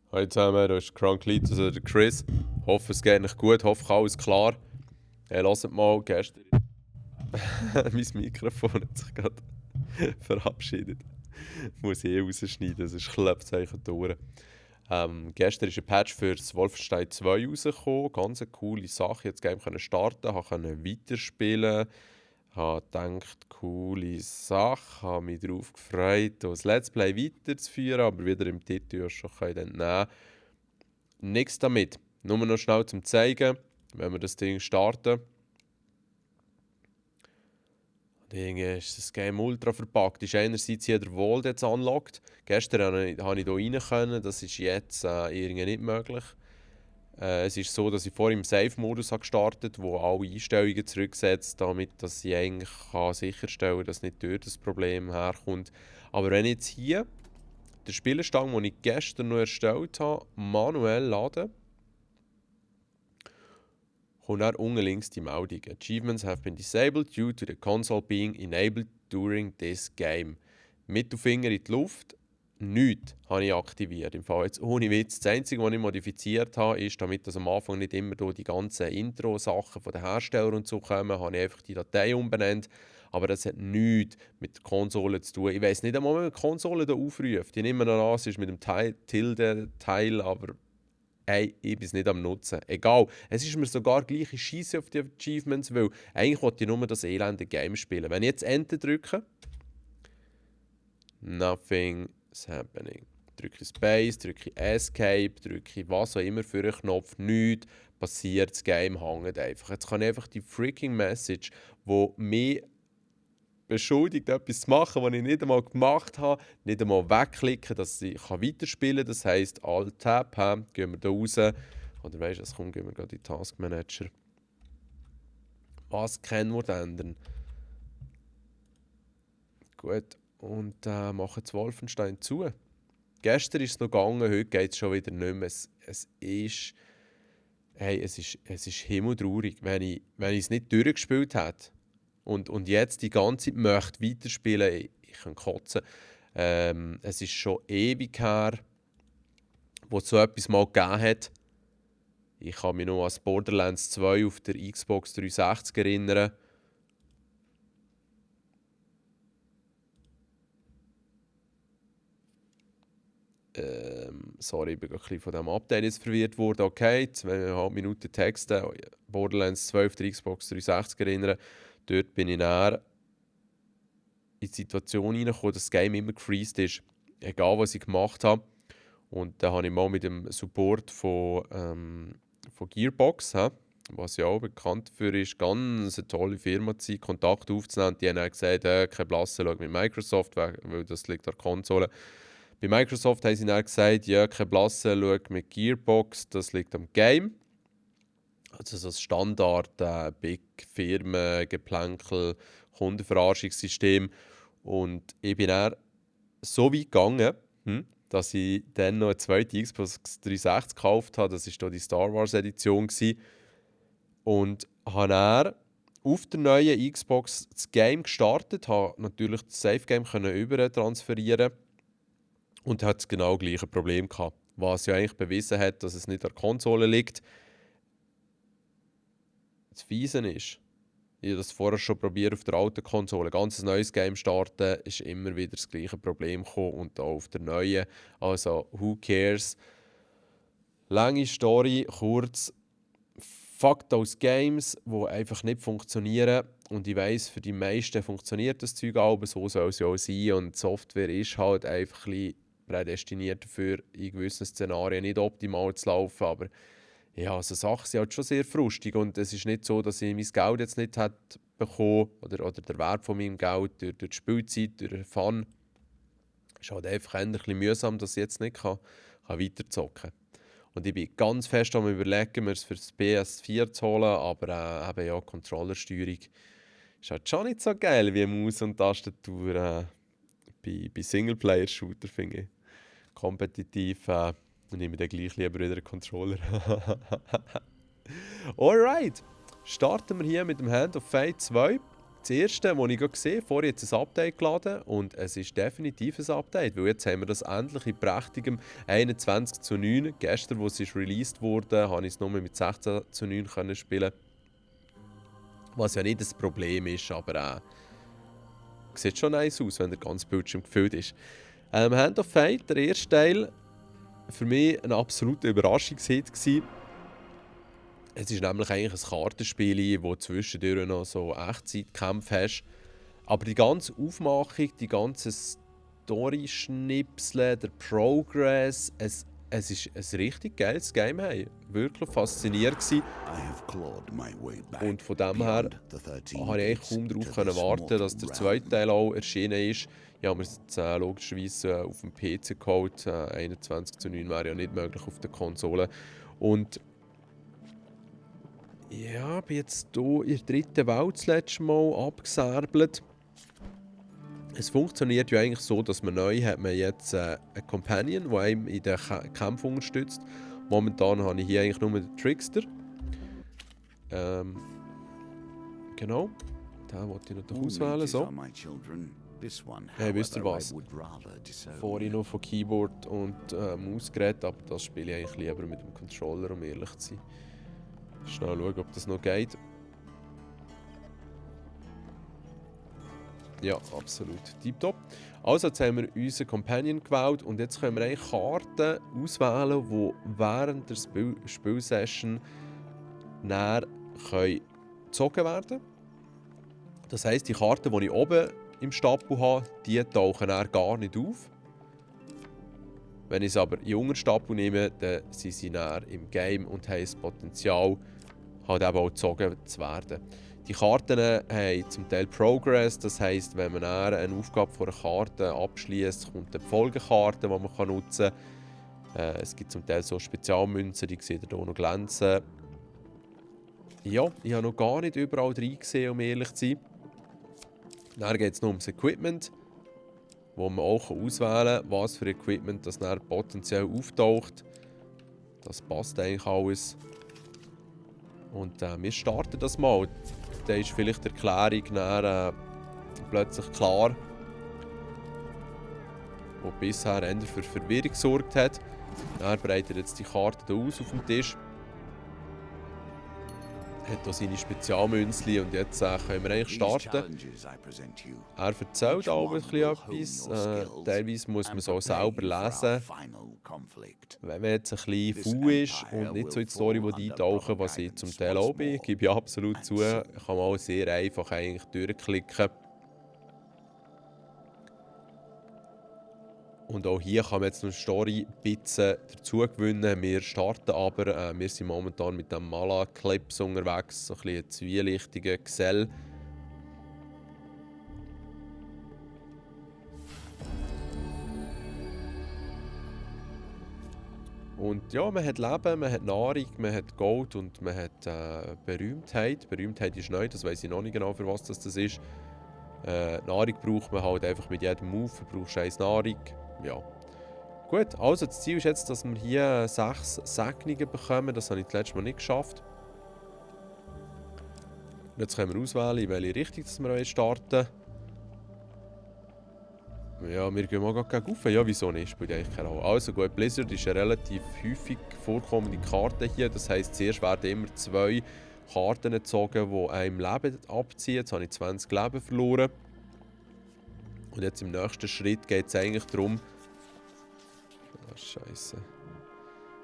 Hallo zusammen, da ist Kranklitos, also der Chris. Hoffe, es geht euch gut, hoffe, alles klar. Hey, lasst mal, gestern... mein Mikrofon hat sich gerade verabschiedet. Muss ich rausschneiden, sonst klappt es eigentlich durch. Gestern ist ein Patch für das Wolfenstein 2 rausgekommen. Ganz eine coole Sache. Jetzt Game können starten, konnte weiterspielen. Habe gedacht, coole Sache, habe mich darauf gefreut, das Let's Play weiterzuführen, aber wieder im Titel ja schon entnehmen. Nichts damit. Nur noch schnell zum Zeigen, wenn wir das Ding starten. Ding ist das Game ultra verpackt. Ist einerseits hier der Vault jetzt unlocked. Gestern konnte ich hier rein können, das ist jetzt irgendwie nicht möglich. Es ist so, dass ich vorher im Safe-Modus gestartet habe, wo alle Einstellungen zurücksetzt, damit dass ich eigentlich sicherstellen kann, dass nicht dort das Problem herkommt. Aber wenn ich jetzt hier den Spielerstand, den ich gestern noch erstellt habe, manuell lade, kommt dann unten links die Meldung. Achievements have been disabled due to the console being enabled during this game. Mittelfinger in die Luft. Nichts habe ich aktiviert. Im Fall jetzt ohne Witz. Das Einzige, was ich modifiziert habe, ist, damit das am Anfang nicht immer die ganzen Intro-Sachen von den Herstellern und so kommen, habe ich einfach die Datei umbenannt. Aber das hat nichts mit der Konsole zu tun. Ich weiss nicht einmal, wie man die Konsole hier aufruft. Ich nehme an, es ist mit dem Tilde-Teil, aber hey, ich bin es nicht am Nutzen. Egal, es ist mir sogar gleiche Scheisse auf die Achievements, weil eigentlich wollte ich nur das elende Game spielen. Wenn ich jetzt Enter drücke, nothing is happening. Drücke Space, drücke Escape, drücke was auch immer für einen Knopf, nichts passiert, das Game hängt einfach. Jetzt kann ich einfach die freaking Message, die mich beschuldigt, etwas zu machen, was ich nicht einmal gemacht habe, nicht einmal wegklicken, dass ich weiterspielen kann. Das heisst, Alt-Tab, gehen wir da raus. Oder weißt du, es kommt, gehen wir gerade in den Task Manager. Was Kennwort ändern? Gut, und machen das Wolfenstein zu. Gestern ist es noch gegangen, heute geht es schon wieder nicht mehr. Es ist himmeltraurig, wenn ich es nicht durchgespielt hätte. Und jetzt die ganze Zeit möchte weiterspielen, ich kann kotzen. Es ist schon ewig her, wo es so etwas mal gegeben hat. Ich kann mich noch an das Borderlands 2 auf der Xbox 360 erinnern. Sorry, ich bin ein bisschen von diesem Update jetzt verwirrt worden. Okay, 2,5 Minuten Texte. Borderlands 2 auf der Xbox 360 erinnern. Dort bin ich näher in die Situation reingekommen, dass das Game immer gefreezed ist. Egal, was ich gemacht habe. Und da habe ich mal mit dem Support von Gearbox, was ja auch bekannt für ist, ganz eine tolle Firma zu sein, Kontakt aufzunehmen. Die haben dann gesagt, kein Blasse, schau mit Microsoft, weil das liegt an der Konsole. Bei Microsoft haben sie dann gesagt, ja, kein Blasse, schau mit Gearbox, das liegt am Game. Also so ein Standard Big Firmen, Geplänkel, Kundenverarschungssystem. Und ich bin dann so weit gegangen, dass ich dann noch eine zweite Xbox 360 gekauft habe. Das war die Star Wars Edition. Und habe dann auf der neuen Xbox das Game gestartet, habe natürlich das Safe Game über transferieren und hatte das genau gleiche Problem gehabt, was ja eigentlich bewiesen hat, dass es nicht an der Konsole liegt. Das Fiese ist, ich habe das vorher schon probiert auf der alten Konsole. Ein ganz neues Game starten, ist immer wieder das gleiche Problem gekommen und auch auf der neuen. Also, who cares? Lange Story, kurz. Fuck those Games, die einfach nicht funktionieren. Und ich weiss, für die meisten funktioniert das Zeug aber so soll es ja auch sein. Und die Software ist halt einfach ein bisschen prädestiniert dafür, in gewissen Szenarien nicht optimal zu laufen. Aber ja, so Sachen sind halt schon sehr frustig. Und es ist nicht so, dass ich mein Geld jetzt nicht hätte bekommen oder der Wert von meinem Geld durch die Spielzeit, durch den Fun. Es ist halt einfach ein bisschen mühsam, dass ich jetzt nicht weiterzocken kann. Und ich bin ganz fest am Überlegen, mir es für das PS4 zu holen, aber eben ja, Controllersteuerung ist halt schon nicht so geil wie Maus und Tastatur bei Singleplayer-Shooter, finde ich. Kompetitiv nehme ich dann gleich lieber wieder einen Controller. Alright, starten wir hier mit dem Hand of Fate 2. das Erste, was ich gerade gesehen habe, vorher jetzt ein Update geladen und es ist definitiv ein Update, weil jetzt haben wir das endlich in prächtigem 21:9. Gestern, als es released wurde, habe ich es nur mit 16:9 können spielen. Was ja nicht das Problem ist, aber sieht schon nice aus, wenn der ganze Bildschirm gefüllt ist. Hand of Fate, der erste Teil, für mich eine absolute Überraschungshit gewesen. Es ist nämlich eigentlich ein Kartenspiel, wo zwischendurch noch so Echtzeitkämpfe hast. Aber die ganze Aufmachung, die ganzen Story-Schnipsel, der Progress, es ist ein richtig geiles Game. Hey. Wirklich fasziniert gewesen. Und von dem her habe ich eigentlich kaum darauf warten, dass der zweite Teil auch erschienen ist. Ich habe mir es jetzt logischerweise auf dem PC geholt. 21:9 wäre ja nicht möglich auf der Konsole. Und ja, ich bin jetzt hier in der dritten Welt das letzte Mal abgesärbelt. Es funktioniert ja eigentlich so, dass man neu hat man jetzt einen Companion, der einem in den Kämpfen unterstützt. Momentan habe ich hier eigentlich nur den Trickster. Genau. Den wollte ich noch auswählen. So. Hey, wisst ihr was? Vorhin noch von Keyboard und Maus geredet, aber das spiele ich eigentlich lieber mit dem Controller, um ehrlich zu sein. Schnell schauen, ob das noch geht. Ja, absolut. Tipptopp. Also, jetzt haben wir unseren Companion gewählt und jetzt können wir eigentlich Karten auswählen, die während der Spielsession gezogen werden können. Das heisst, die Karten, die ich oben im Stapel habe, die tauchen dann gar nicht auf. Wenn ich es aber in den Stapel nehme, dann sind sie dann im Game und haben das Potenzial, halt eben auch gezogen zu werden. Die Karten haben zum Teil Progress, das heisst, wenn man eine Aufgabe von einer Karte abschließt, kommt eine Folgekarte, die man nutzen kann. Es gibt zum Teil so Spezialmünzen, die sehen hier noch glänzen. Ja, ich habe noch gar nicht überall reingesehen, um ehrlich zu sein. Dann geht es noch ums Equipment, wo man auch auswählen kann, was für Equipment das dann potenziell auftaucht. Das passt eigentlich alles. Und wir starten das mal. Dann ist vielleicht die Erklärung dann, plötzlich klar, die bisher eher für Verwirrung gesorgt hat. Er breitet jetzt die Karte aus auf dem Tisch. Hat hier seine Spezialmünzli und jetzt können wir eigentlich starten. Er erzählt auch ein bisschen etwas. Teilweise muss man es auch selber lesen. Wenn man jetzt ein bisschen faul ist und nicht so in die Story eintauchen, was ich zum Teil auch bin, gebe ich absolut zu, kann man auch sehr einfach eigentlich durchklicken. Und auch hier kann man jetzt noch eine Story dazu gewinnen. Wir starten aber, wir sind momentan mit dem Mala-Clips unterwegs, so ein bisschen ein zwielichtiger Gesell. Und ja, man hat Leben, man hat Nahrung, man hat Gold und man hat Berühmtheit. Berühmtheit ist neu, das weiß ich noch nicht genau, für was das ist. Nahrung braucht man halt einfach mit jedem Move, du brauchst 1 Nahrung. Ja. Gut, also das Ziel ist jetzt, dass wir hier 6 Segnungen bekommen. Das habe ich das letzte Mal nicht geschafft. Jetzt können wir auswählen, in welche Richtung wir starten. Ja, wir gehen mal gegen rauf. Ja, wieso nicht? Spielt eigentlich keine Rolle. Also gut, Blizzard ist eine relativ häufig vorkommende Karte hier. Das heisst, zuerst werden immer 2 Karten gezogen, die einem Leben abziehen. Jetzt habe ich 20 Leben verloren. Und jetzt im nächsten Schritt geht es eigentlich darum, Scheiße.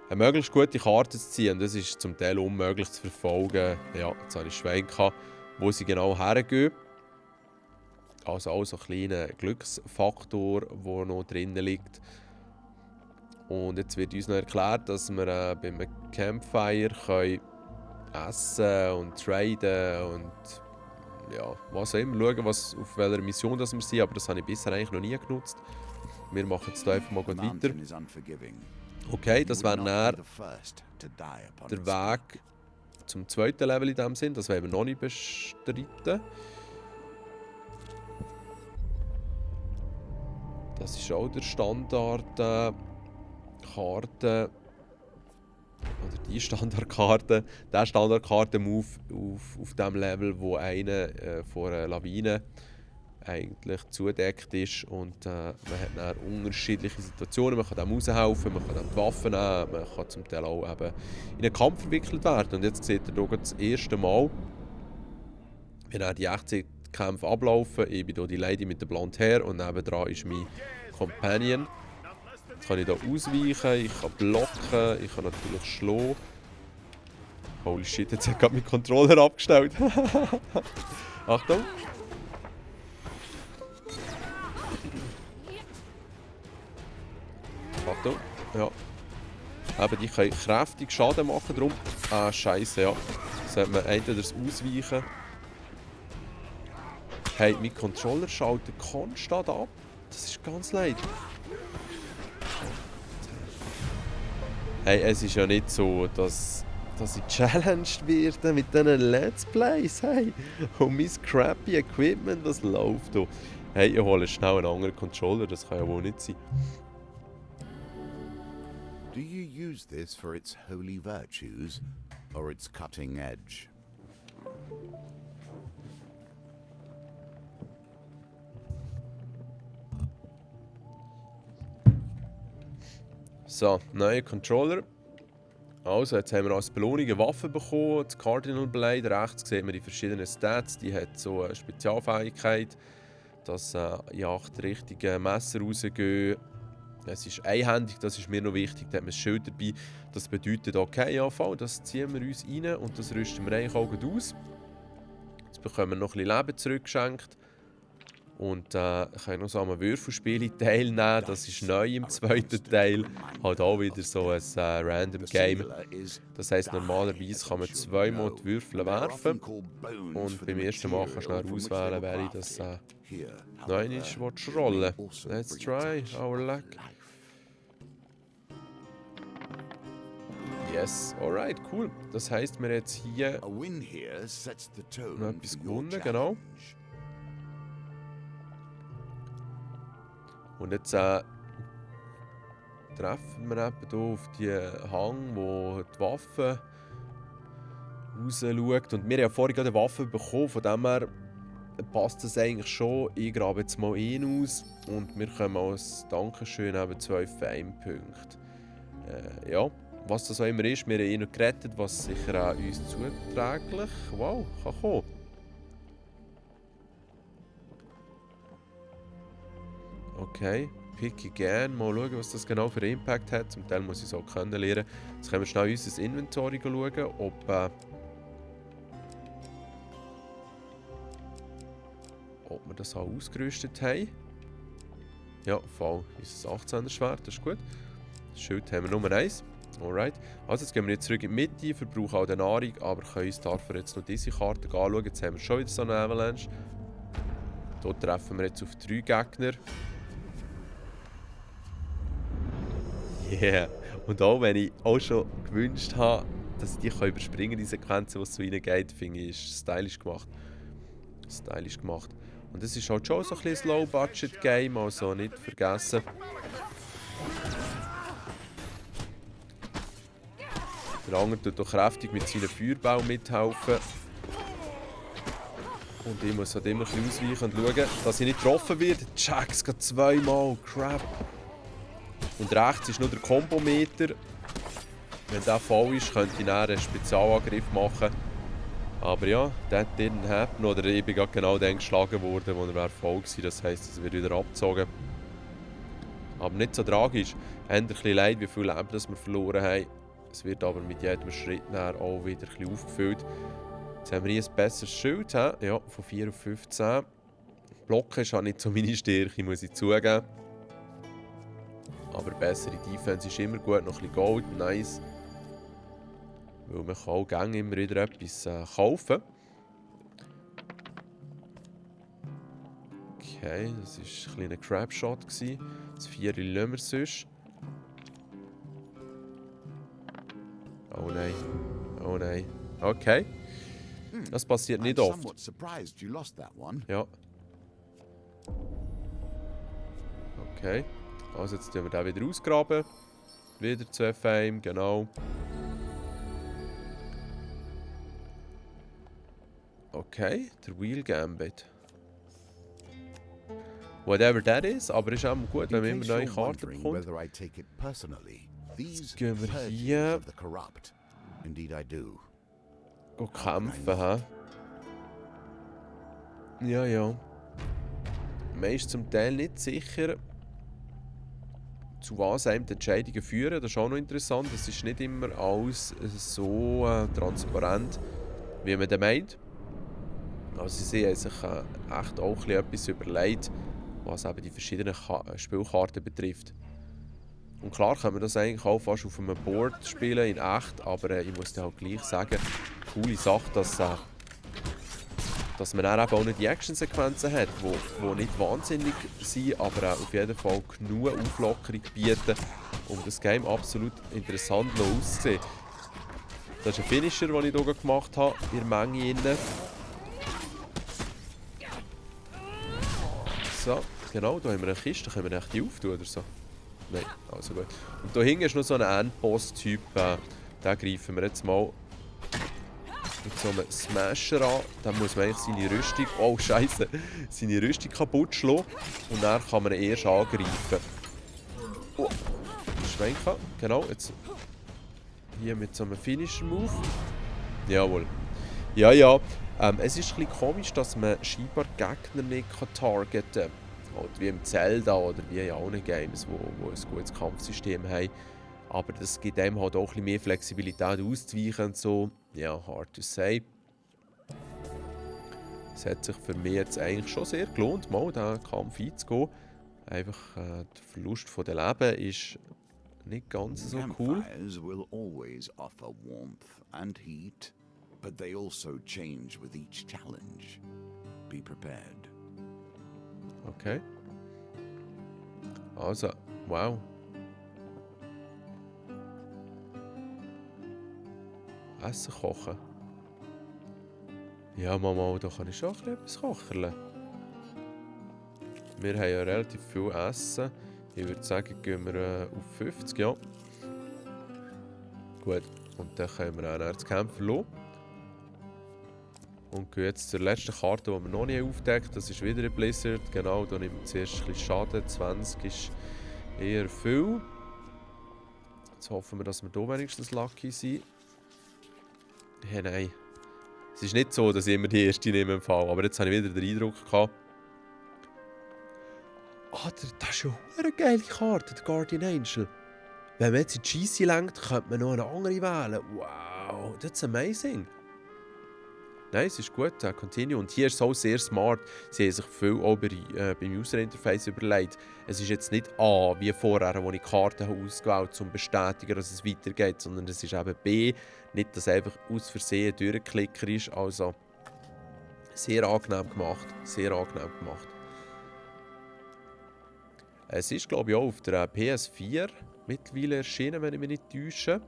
Eine möglichst gute Karte zu ziehen. Das ist zum Teil unmöglich zu verfolgen. Ja, jetzt habe ich Schwein gehabt, wo sie genau hergehen. Also auch so ein kleiner Glücksfaktor, der noch drin liegt. Und jetzt wird uns noch erklärt, dass wir beim Campfire können essen und traden und ja, was auch immer. Schauen, auf welcher Mission das wir sind, aber das habe ich bisher eigentlich noch nie genutzt. Wir machen jetzt hier einfach mal weiter. Okay, das wäre dann der Weg zum zweiten Level in dem Sinn. Das wollen wir noch nicht bestreiten. Das ist auch der Standard Karte. oder die Standardkarte, der Standardkarten-Move auf diesem Level, wo einer vor einer Lawine eigentlich zudeckt ist und man hat dann unterschiedliche Situationen, man kann dem raushelfen, man kann dem die Waffen nehmen, man kann zum Teil auch eben in einen Kampf verwickelt werden. Und jetzt seht ihr hier das erste Mal, wie dann die Echtzeitkämpfe ablaufen. Ich bin hier die Lady mit dem blonden Hair und nebendran ist mein Companion. Jetzt kann ich hier ausweichen, ich kann blocken, ich kann natürlich schlagen. Holy shit, jetzt hat gerade mein Controller abgestellt. Achtung! Achtung, ja. Eben, die können kräftig Schaden machen, darum. Ah, scheiße, ja. Sollte man entweder das Ausweichen. Hey, mein Controller schaltet konstant ab. Das ist ganz leid. Hey, es ist ja nicht so, dass ich challenged werde mit diesen Let's Plays. Hey, und mein crappy Equipment, was läuft da? Hey, ich hole schnell einen anderen Controller, das kann ja wohl nicht sein. Do you use this for its holy virtues or its cutting edge? So, neuer Controller. Also, jetzt haben wir als Belohnung eine Waffe bekommen, das Cardinal Blade. Rechts sieht man die verschiedenen Stats. Die hat so eine Spezialfähigkeit, dass in 8 richtige Messer rausgehen. Es ist einhändig, das ist mir noch wichtig, da hat man das Schild dabei. Das bedeutet, okay, ja, voll, das ziehen wir uns rein und das rüsten wir eigentlich auch gut aus. Jetzt bekommen wir noch ein bisschen Leben zurückgeschenkt. Und können noch so an einem Würfelspiel teilnehmen, das ist neu im zweiten Teil. Halt auch wieder so ein Random Game. Das heisst, normalerweise kann man zweimal die Würfel werfen. Und beim ersten Mal kannst du dann auswählen, welche das nein ist, willst du rollen. Let's try our luck. Yes, alright, cool. Das heisst, wir haben jetzt hier noch etwas gewonnen, genau. Und jetzt treffen wir eben hier auf die Hang, wo die Waffe raus schaut. Und wir haben ja vorhin gerade eine Waffe bekommen, von dem her passt das eigentlich schon. Ich grabe jetzt mal ihn aus und wir kommen als Dankeschön eben 2 Fame-Punkte. Ja, was das auch immer ist, wir haben ihn noch gerettet, was sicher auch uns zuträglich, wow, kann kommen. Okay, pick again. Mal schauen, was das genau für einen Impact hat. Zum Teil muss ich es auch kennenlernen. Jetzt können wir schnell in unser Inventory schauen, ob wir das auch ausgerüstet haben. Ja, voll. Unser 18er Schwert, das ist gut. Das Schild haben wir Nummer 1. Alright. Also jetzt gehen wir jetzt zurück in die Mitte, verbrauchen auch die Nahrung, aber können uns dafür jetzt noch diese Karte anschauen. Jetzt haben wir schon wieder so eine Avalanche. Hier treffen wir jetzt auf 3 Gegner. Yeah. Und auch wenn ich auch schon gewünscht habe, dass ich die überspringen kann, die Sequenzen, die es so reingeht, finde ich, ist stylisch gemacht. Stylisch gemacht. Und es ist halt schon so ein bisschen ein Low-Budget-Game, also nicht vergessen. Der andere tut doch kräftig mit seinem Feuerbau mithelfen. Und ich muss halt immer ein bisschen ausweichen und schauen, dass ich nicht getroffen werde. Check, es geht 2-mal. Crap. Und rechts ist nur der Kombometer. Wenn der voll ist, könnte ich dann einen Spezialangriff machen. Aber ja, that didn't happen. Oder ich bin genau dann geschlagen worden, wo er voll war. Das heisst, es wird wieder abgezogen. Aber nicht so tragisch. Eher ein bisschen leid, wie viel Leben das wir verloren haben. Es wird aber mit jedem Schritt auch wieder ein bisschen aufgefüllt. Jetzt haben wir hier ein besseres Schild. Ja, von 4 auf 15. Blocken ist auch nicht so meine Stärke, muss ich zugeben. Aber bessere Defense ist immer gut. Noch ein bisschen Gold, nice. Weil man kann auch gerne immer wieder etwas kaufen. Okay, das war ein kleiner Crabshot. Das 4 lassen wir sonst. Oh nein. Oh nein. Okay. Das passiert nicht oft. Ja. Okay. Also jetzt tun wir den wieder ausgraben. Wieder 2 Fame, genau. Okay, der Wheel Gambit. Whatever that is, aber ist auch gut, wenn man In immer case neue you're Karten wondering bekommt. whether I take it personally, these gehen wir purges hier. of the corrupt, indeed I do. Go kämpfen, hä? Ja, ja. Man ist zum Teil nicht sicher, zu was einem die Entscheidungen führen. Das ist auch noch interessant. Es ist nicht immer alles so transparent, wie man das meint. Also sie haben sich echt auch etwas überlegt, was eben die verschiedenen Spielkarten betrifft. Und klar kann man das eigentlich auch fast auf einem Board spielen, in echt, aber ich muss dir halt gleich sagen, coole Sache, dass man dann eben auch nicht die Actionsequenzen hat, die nicht wahnsinnig sind, aber auf jeden Fall genug Auflockerung bieten, um das Game absolut interessant auszusehen. Das ist ein Finisher, den ich hier gemacht habe, in der Menge drin. So, genau, da haben wir eine Kiste, können wir die auftun oder so? Nein, also gut. Und da hinten ist noch so ein Endboss-Typ, den greifen wir jetzt mal mit so einem Smasher an. Dann muss man eigentlich seine Rüstung, oh Scheiße, seine Rüstung kaputt schlagen und dann kann man ihn erst angreifen. Oh, schwenken, genau, jetzt hier mit so einem Finisher-Move. Jawohl. Ja, ja. Es ist ein bisschen komisch, dass man scheinbar Gegner nicht targeten kann. Oder wie im Zelda oder wie in allen Games, die ein gutes Kampfsystem haben. Aber das gibt einem halt auch ein bisschen mehr Flexibilität auszuweichen und so. Ja, hard to say. Es hat sich für mich jetzt eigentlich schon sehr gelohnt, mal diesen Kampf einzugehen. Einfach der Verlust von der Leben ist nicht ganz so cool. Campfires will always offer warmth and heat, but they also change with each challenge. Be prepared. Okay. Also, wow. Essen kochen. Ja, Mama, da kann ich schon etwas kochen. Wir haben ja relativ viel Essen. Ich würde sagen, gehen wir auf 50, ja. Gut, und dann können wir auch das Kämpfen lassen. Und gehen jetzt zur letzten Karte, die wir noch nicht aufdeckt haben. Das ist wieder ein Blizzard. Genau, da nimmt man zuerst ein bisschen Schaden. 20 ist eher viel. Jetzt hoffen wir, dass wir hier wenigstens lucky sind. Ja, nein. Es ist nicht so, dass ich immer die erste nehme im Fall. Aber jetzt habe ich wieder den Eindruck gehabt. Ah, das ist ja eine geile Karte, der Guardian Angel. Wenn man jetzt in GC lenkt, könnte man noch eine andere wählen. Wow, that's amazing. Nein, es ist gut, continue. Und hier ist es auch sehr smart. Sie haben sich viel auch beim User-Interface überlegt. Es ist jetzt nicht A, wie vorher, wo ich Karten ausgewählt habe, um zu bestätigen, dass es weitergeht, sondern es ist eben B, nicht, dass einfach aus Versehen Durchklicker ist. Also sehr angenehm gemacht, sehr angenehm gemacht. Es ist, glaube ich, auch auf der PS4 mittlerweile erschienen, wenn ich mich nicht täusche.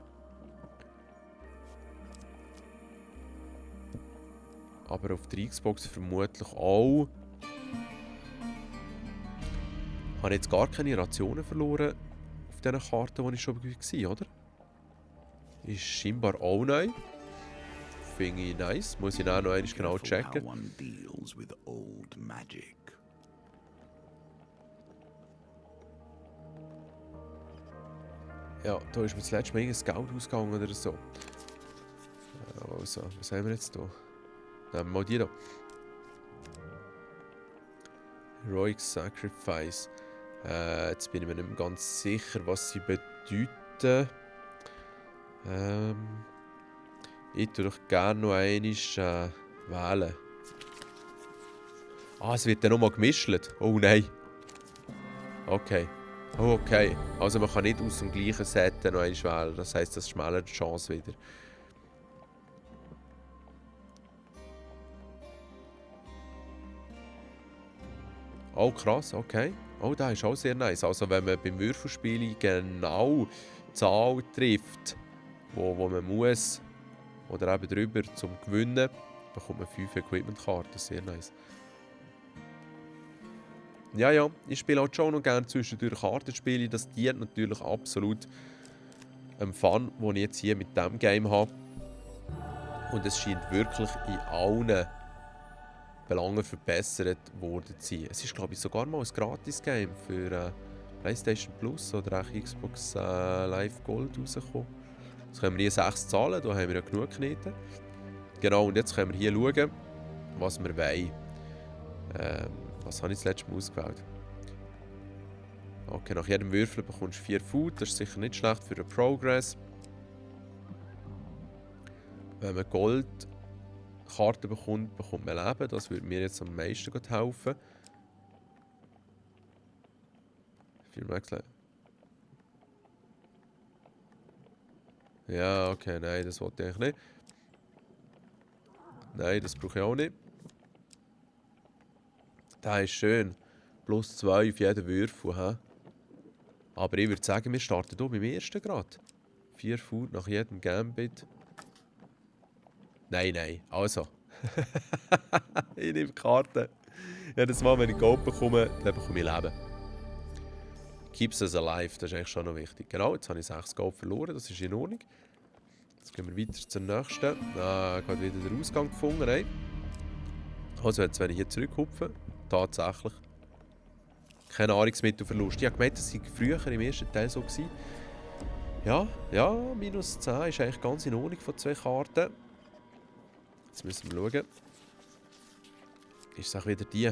Aber auf der Xbox vermutlich auch. Ich habe jetzt gar keine Rationen verloren auf diesen Karten, die ich schon war, oder? Ist scheinbar auch neu. Finde ich nice. Muss ich auch noch einmal genau checken. How one deals with old magic. Ja, da ist mir das letzte Mal ein Scout ausgegangen oder so. Also, was haben wir jetzt hier? Nehmen wir mal die hier. Heroic Sacrifice. Jetzt bin ich mir nicht mehr ganz sicher, was sie bedeuten. Ich würde doch gerne noch einmal wählen. Ah, es wird dann nochmal gemischt. Oh nein. Okay. Oh, okay. Also man kann nicht aus dem gleichen Set noch einmal wählen. Das heisst, das schmälert die Chance wieder. Oh krass, okay. Oh, das ist auch sehr nice. Also wenn man beim Würfelspielen genau die Zahl trifft, wo man muss, oder eben drüber zum Gewinnen, bekommt man 5 Equipment-Karten. Sehr nice. Ja, ja, ich spiele auch schon noch gerne zwischendurch Kartenspiele. Das dient natürlich absolut dem Fun, den ich jetzt hier mit diesem Game habe. Und es scheint wirklich in allen Belange verbessert worden sind. Es ist, glaube ich, sogar mal ein Gratis-Game für PlayStation Plus oder auch Xbox Live Gold rausgekommen. Jetzt können wir hier 6 zahlen, da haben wir ja genug Knete. Genau, und jetzt können wir hier schauen, was wir wollen. Was habe ich das letzte Mal ausgewählt? Okay, nach jedem Würfel bekommst du 4 Food, das ist sicher nicht schlecht für den Progress. Wenn man Goldkarten bekommt, bekommt man Leben, das würde mir jetzt am meisten helfen. Ja, okay, nein, das wollte ich eigentlich nicht. Nein, das brauche ich auch nicht. Das ist schön. Plus 2 auf jeden Würfel. He? Aber ich würde sagen, wir starten hier beim ersten Grad. 4 Food nach jedem Gambit. Nein, also. Ich nehme Karten. Jedes Mal, wenn ich Gold bekomme, dann bekomme ich Leben. Keeps us alive, das ist eigentlich schon noch wichtig. Genau, jetzt habe ich 6 Gold verloren, das ist in Ordnung. Jetzt gehen wir weiter zur nächsten. Gerade wieder den Ausgang gefunden. Nein. Also jetzt, wenn ich hier zurückhupfe, tatsächlich kein Nahrungsmittelverlust. Ich habe gemeint, das war früher im ersten Teil so gewesen. Ja, minus 10 ist eigentlich ganz in Ordnung von 2 Karten. Jetzt müssen wir schauen. Ist es auch wieder die?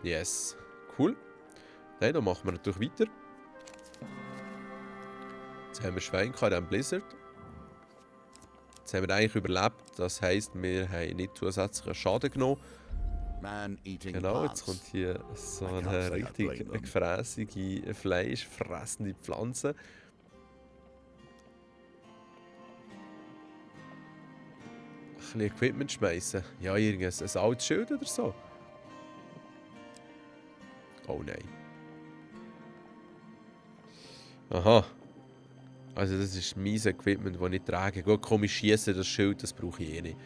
Yes. Cool. Nein, dann machen wir natürlich weiter. Jetzt haben wir Schwein in diesem Blizzard. Jetzt haben wir eigentlich überlebt. Das heisst, wir haben nicht zusätzlichen Schaden genommen. Genau, jetzt kommt hier so eine richtig gefräßige, fleischfressende Pflanze. Ein bisschen Equipment schmeißen. Ja, irgendein altes Schild oder so. Oh nein. Aha. Also das ist mein Equipment, das ich trage. Gut, komm, ich schiesse das Schild, das brauche ich eh nicht.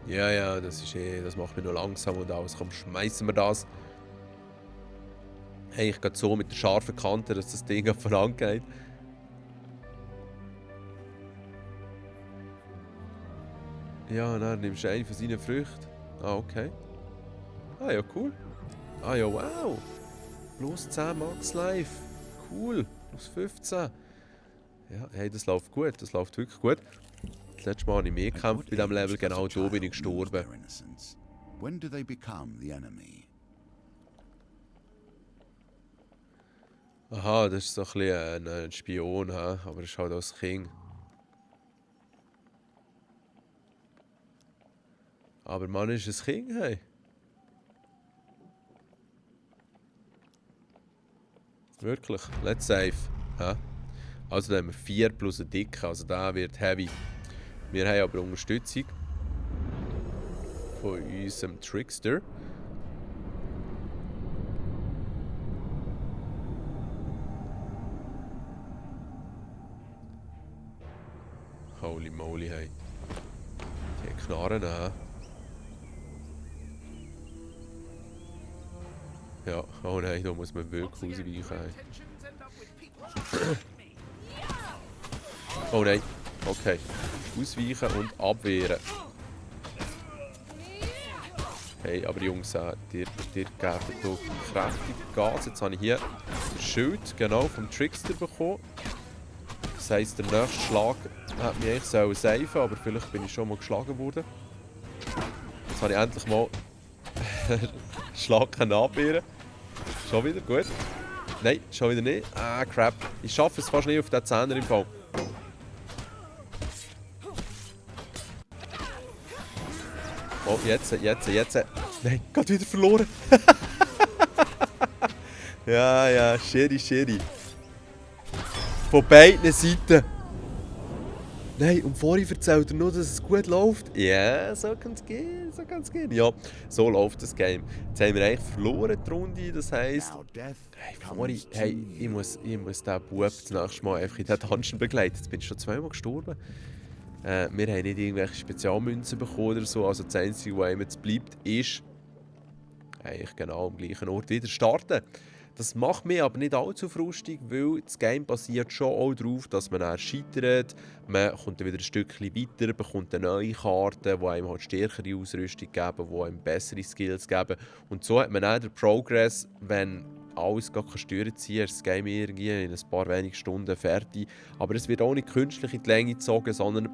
Ja, das macht mich noch langsam und alles. Komm, schmeißen wir das. Hey, ich gehe so mit der scharfen Kante, dass das Ding vorangeht. Ja, dann nimmst du eine von seinen Früchten. Ah, okay. Ah ja, cool. Ah ja, wow. Plus 10 Max Life. Cool. Plus 15. Ja, hey, das läuft gut. Das läuft wirklich gut. Das letzte Mal habe ich mehr gekämpft bei diesem Level. Genau da bin ich gestorben. When do they become the enemy? Aha, das ist so ein bisschen ein Spion, aber er ist halt auch das King. Aber Mann ist ein King, hey. Wirklich, let's save. Ja. Also da haben wir 4 plus ein Dicker, also der wird heavy. Wir haben aber Unterstützung von unserem Trickster. Holy moly, hey. Die Knarren, Ja, oh nein, da muss man wirklich ausweichen. Oh nein, okay. Ausweichen und abwehren. Hey, aber Jungs, dir geben hier kräftig Gas. Jetzt habe ich hier ein Schild genau vom Trickster bekommen. Das heisst, der nächste Schlag hat mich eigentlich safen, aber vielleicht bin ich schon mal geschlagen worden. Jetzt habe ich endlich mal Schlag abwehren. Schon wieder, gut. Nein, schon wieder nicht. Ah, crap. Ich schaffe es fast nicht auf den 10er im Fall. Oh, jetzt. Nein, gerade wieder verloren. Ja, shitty. Von beiden Seiten. Nein, und vorhin erzählt er nur, dass es gut läuft. Ja, so kann es gehen. Ja, so läuft das Game. Jetzt haben wir eigentlich verloren, die Runde. Das heisst, ich muss diesen Bub das nächste Mal einfach in den Dungeon begleiten. Jetzt bin ich schon 2-mal gestorben. Wir haben nicht irgendwelche Spezialmünzen bekommen oder so. Also das Einzige, was einem jetzt bleibt, ist eigentlich genau am gleichen Ort wieder starten. Das macht mich aber nicht allzu frustig, weil das Game basiert schon auch darauf, dass man dann scheitert, man kommt dann wieder ein Stückchen weiter, bekommt eine neue Karte, die einem halt stärkere Ausrüstung geben, die einem bessere Skills geben. Und so hat man dann den Progress, wenn alles gar keine Steuern ziehen, ist das Game irgendwie in ein paar wenigen Stunden fertig. Aber es wird auch nicht künstlich in die Länge gezogen, sondern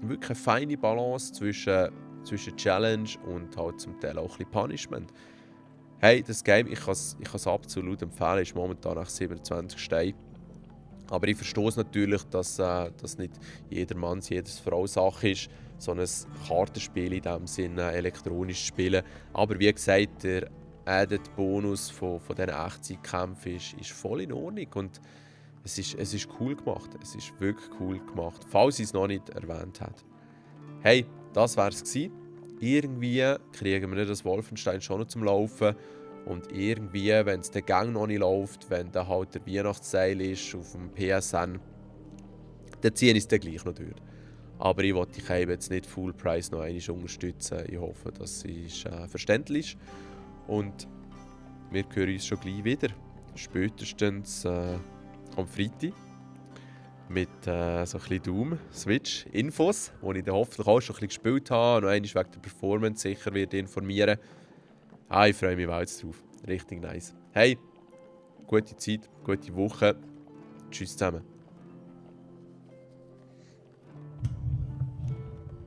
wirklich eine feine Balance zwischen Challenge und halt zum Teil auch ein bisschen Punishment. Hey, das Game, ich kann es absolut empfehlen, ist momentan nach 27 Steinen. Aber ich verstehe es natürlich, dass das nicht jedermanns, jedes Frau Sache ist, so ein Kartenspiel in diesem Sinne elektronisch spielen. Aber wie gesagt, der Added Bonus von diesen Echtzeitkämpfen ist voll in Ordnung und es ist cool gemacht. Es ist wirklich cool gemacht, falls ich es noch nicht erwähnt habe. Hey, das war es gewesen. Irgendwie kriegen wir das Wolfenstein schon noch zum Laufen. Und irgendwie, wenn es der Gang noch nicht läuft, wenn dann halt der Weihnachtsteil ist auf dem PSN, dann ziehe ich es dann gleich noch durch. Aber ich wollte dich eben jetzt nicht Full Price noch einmal unterstützen. Ich hoffe, das ist verständlich. Und wir hören uns schon gleich wieder. Spätestens am Freitag. Mit so ein bisschen Doom-Switch-Infos, die ich dann hoffentlich auch schon ein bisschen gespielt habe. Noch einmal wegen der Performance sicher wird informieren. Ich freue mich auch jetzt drauf. Richtig nice. Hey, gute Zeit, gute Woche. Tschüss zusammen.